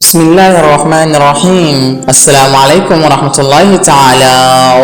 بسم الله الرحمن الرحيم. السلام عليكم ورحمة الله تعالى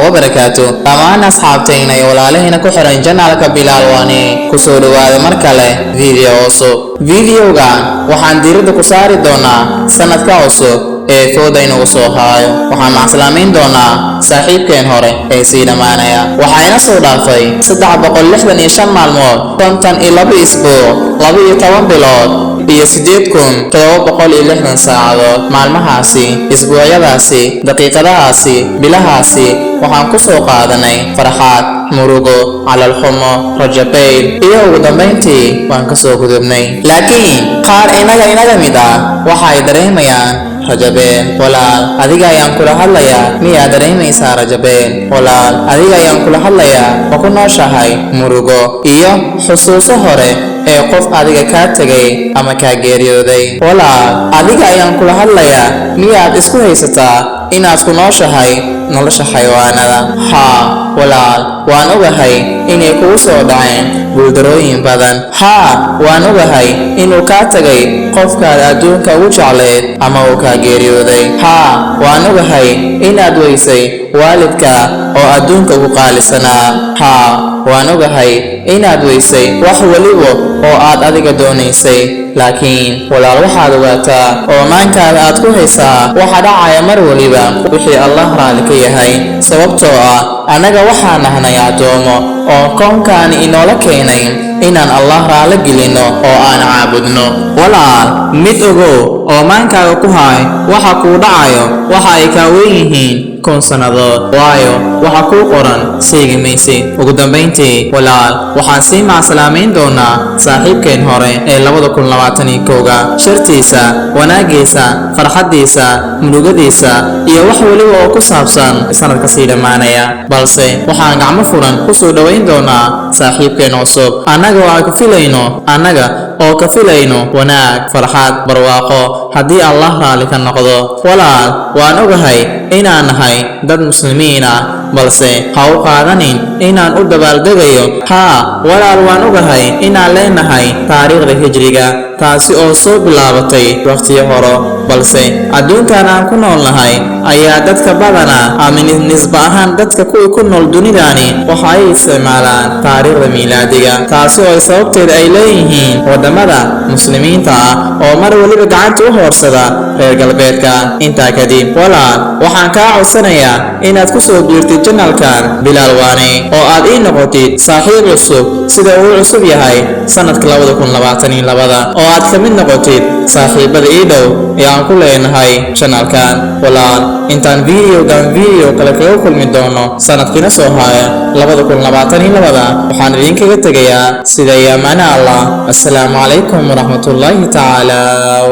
وبركاته. Dhammaan asxaabtayna iyo walaalahayna ku xiran channelka Bilaal Waane, kusoo dhawaada mar kale video cusub. Videogan waxaan diiradda ku saari doonaa sanadka cusub ee fooda inagu soo haayo. Waxaan macsalaameyn doonaa saaxiibkeen hore ee sii dhammaanaya. Waxaa ina soo dhaafay 365 maalmood, 52 isbuuc, 12 bilood iyo 8760 saacadood. Maalmahaasi, isbuucyadaasi, daqiiqadahaasi, bilahaasi waxaan ku soo qaadanay farxad, murugo, calalxumo, rajabayl iyo ugu dambayntii waan ka soo gudubnay. Laakiin qaar inaga mid ah waxa ay dareemayaan rajabeel. Walaal, adiga ayaan kula hadlayaa, miyaa dareemaysaa rajabeel? Walaal, adiga ayaan kula hadlayaa, ma ku nooshahay murugo iyo xusuuso hore ee qof adiga kaa tegay ama kaa geeriyooday? Walaal, adiga ayaan kula hadlayaa, miyaad isku haysataa inaad ku nooshahay nolosha xayawaanada? Haa walaal, waan ogahay inay kugu soo dhaceen guuldarooyin badan. Haa, waan ogahay inuu kaa tegay qofkaad adduunka ugu jecleed ama uu kaa geeriyooday. Haa, waan ogahay inaad weysay waalidka oo adduunka ugu qaalisanaa. Haa, waan ogahay inaad weysay wax weliba oo aad adiga doonaysay. Laakiin walaal, waxaad ogaataa oo maankaada aad ku haysaa waxa dhacaya mar weliba wixii Allah raalli ka yahay, sababtoo ah annaga waxaa nahnay addoomo oo koonkaani inoola keenay inaan Allah raalli gelinno oo aan caabudno. Walaal, mid ogow oo maankaaga ku hay: waxa kuu dhacayo waxa ay kaa weyn yihiin 1000 sannadood, waayo waxa kuu qoran seegi maysid. Ugu dambayntii walaal, waxaan sii macsalaameyn doonaa saaxiibkeen hore ee 2021-ga, shartiisa, wanaaggiisa, farxaddiisa, murugadiisa iyo wax weliba oo ku saabsan sanadka sii dhammaanaya. Balse waxaan gacmo furan ku soo dhowayn doonaa saaxiibkeen cusub, annaga oo aan ka filayno annaga oo ka filayno wanaag, farxad, barwaaqo, haddii Allah raalli ka noqdo. Walaal, waan ogahay inaan nahay dad Muslimiin ah, balse ha u qaadanin inaan u dabaaldegayo. Haa walaal, waan ogahay inaan leenahay taariikhda Hijriga, taasi oo soo bilaabatay wakhtiyo horo, balse adduunkan aan ku nool nahay ayaa dadka badana ama nisba ahaan dadka kuwii ku nool dunidani waxa ay isticmaalaan taariikhda Miilaadiga, taasi oo ay sababteeda ay leeyihiin waddamada Muslimiinta ah oo mar weliba gacanta u hoorsada reer galbeedka. Intaa kadib walaal, waxaan kaa codsanayaa inaad ku soo biirtid channelkan Bilaal Waane oo aad ii noqotid saaxiib cusub sida uu cusub yahay sanadka 2022-da, oo aad ka mid noqotid saaxiibada ii dhow ee aan ku leenahay channelkan. Walaal, intaan videogan video kale kaga kulmi doono sanadkiina soo haya 2022-da, waxaan idinkaga tegayaa sida iyo amaana Allah. Assalaamu calaykum waraxmatullaahi tacaala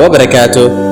wabarakaatu.